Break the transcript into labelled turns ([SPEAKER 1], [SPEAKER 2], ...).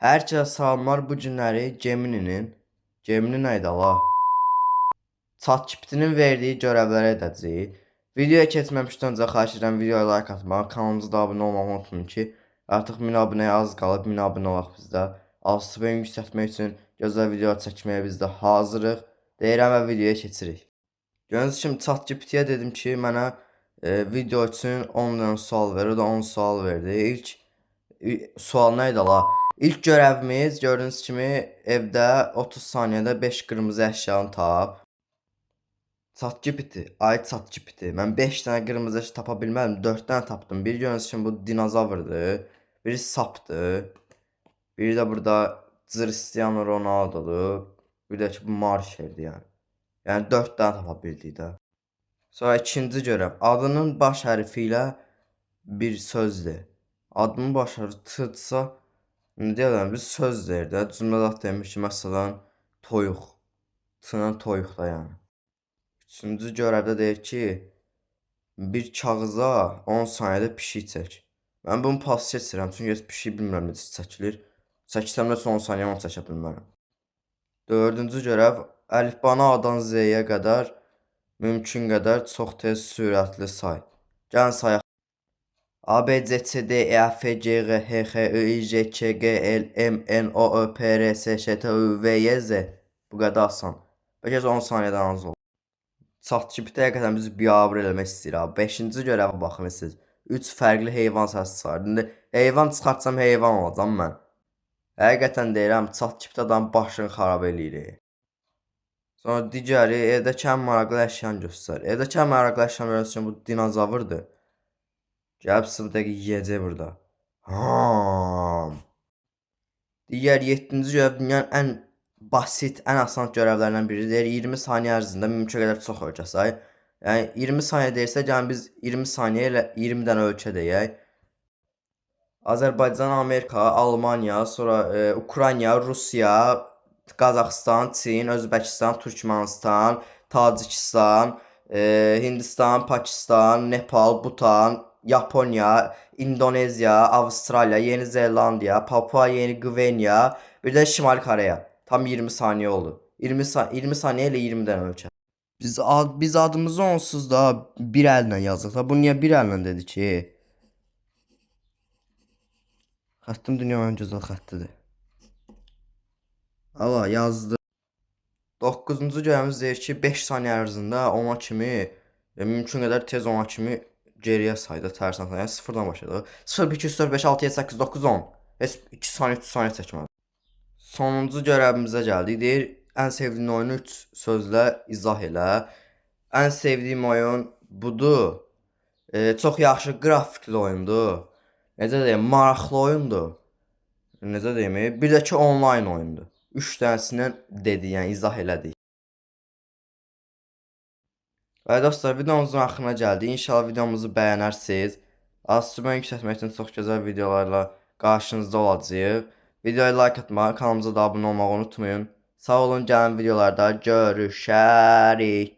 [SPEAKER 1] Hər kəsə salamlar. Bu günləri Gemini'nin, Gemini nə idi ala? ChatGPT-nin verdiyi görevləri edəcəyik. Videoya keçməmişdən öncə xahiş edirəm videoya like atmağı, kanalımıza da abunə olmağı unutmayın ki, artıq 1000 abunəyə az qalıb, 1000 abunə olaq bizdə. Alsıbeni yüksəltmək üçün gözəl video çəkməyə biz də hazırıq. Deyirəm və videoya keçirik. Gördüyünüz kimi ChatGPT-yə dedim ki, mənə video üçün 10 dənə sual ver. O da 10 sual verdi. İlk sual nə idi la? İlk görevimiz gördüyünüz kimi evdə 30 saniyədə 5 qırmızı əşyanı tap. ChatGPT, ay ChatGPT. Mən 5 dənə qırmızı əşya tapa bilmədim. 4 dənə tapdım. Biri gördüyünüz kimi bu dinozavrdır. Biri sapdır. Biri də burada Cristiano Ronaldo'dur. Bir də ki bu markerdir yəni. Yəni 4 dənə tapa bildik də. Sonra ikinci görev. Adının baş hərfi ilə bir sözdür. Adımın baş hərfi T-dırsa, nə deyirəm, bir söz deyir də. Cümlə zat demiş ki, məsələn, toyuq. T-lə toyuq da yəni. Üçüncü görevdə deyir ki, bir kağıza 10 saniyədə pişik çək. Mən bunu pas keçirəm, çünki heç pişik bilmirəm necə çəkilir. Çəksəm də son saniyə onu çəkə bilmərəm. Dördüncü görev, əlifbanı A-dan Z-yə qədər mümkün qədər çox tez sürətli say. Gəlin sayaq. A, B, C, C, D, E, F, G, H, H, I, J, K, G, L, M, N, O, Ö, P, R, S, Ş, T, U, V, Y, Z. Bu qədər asan. Bəlkə 10 saniyədən az oldu. ChatGPT həqiqətən bizi biabır eləmək istəyir abi. Beşinci görevə baxın siz. 3 fərqli heyvan səsi çıxardı. İndi heyvan çıxartsam heyvan olacam mən. Həqiqətən deyirəm, ChatGPT adamın başını xarab eləyir. Sonra digəri evdəki ən maraqlı əşyanı göstər. Evdəki ən maraqlı əşyanı görən üçün bu dinozavrdır. Gəlib sizi bu dəqiqə yeyəcək burada. Ham. Digər yeddinci görev dünyanın ən basit, ən asan görevlərindən biridir. 20 saniyə ərzində mümkün qədər çox ölkə say. Yəni 20 saniyə deyirsə, yəni biz 20 saniyə ilə 20 dənə ölkə deyək. Azərbaycan, Amerika, Almaniya, sonra Ukrayna, Rusiya, Qazaxıstan, Çin, Özbəkistan, Türkmənistan, Tacikistan, Hindistan, Pakistan, Nepal, Butan, Yaponiya, İndoneziya, Avstraliya, Yeni Zelandiya, Papua Yeni Gvineya, bir də Şimali Koreya. Tam 20 saniyə oldu. 20 saniyə ilə 20 dənə ölkə. Biz adımızı onsuz da bir əllə yazdıq da. Bu niyə bir əllə dedi ki? Xəttim dünyanın ən gözəl xəttidir. Allah yazdı. 9-cu görevimiz deyir ki, 5 saniyə ərzində 10-a kimi, mümkün qədər tez 10-a kimi geriyə sayda tərsinə sayda. Yəni sıfırdan başladıq. 0 1 2 3 4 5 6 7 8 9 10. Heç 2 saniyə, 3 saniyə çəkmədi. Sonuncu görevimizə gəldik. Deyir, ən sevdiyin oyunu 3 sözlə izah elə. Ən sevdiyim oyun budur. Çox yaxşı qrafikli oyundur. Necə deyim, maraqlı oyundur. Necə deyim, bir də ki onlayn oyundur. 3 dənəsindən dedi, yəni izah elədik. Və dostlar, videomuzun axırına gəldik. İnşallah videomuzu bəyənərsiniz. Az yüksəltmək üçün çox gözəl videolarla qarşınızda olacağıq. Videoya like atmağı, kanalımıza da abunə olmağı unutmayın. Sağ olun, gələn videolarda görüşərik.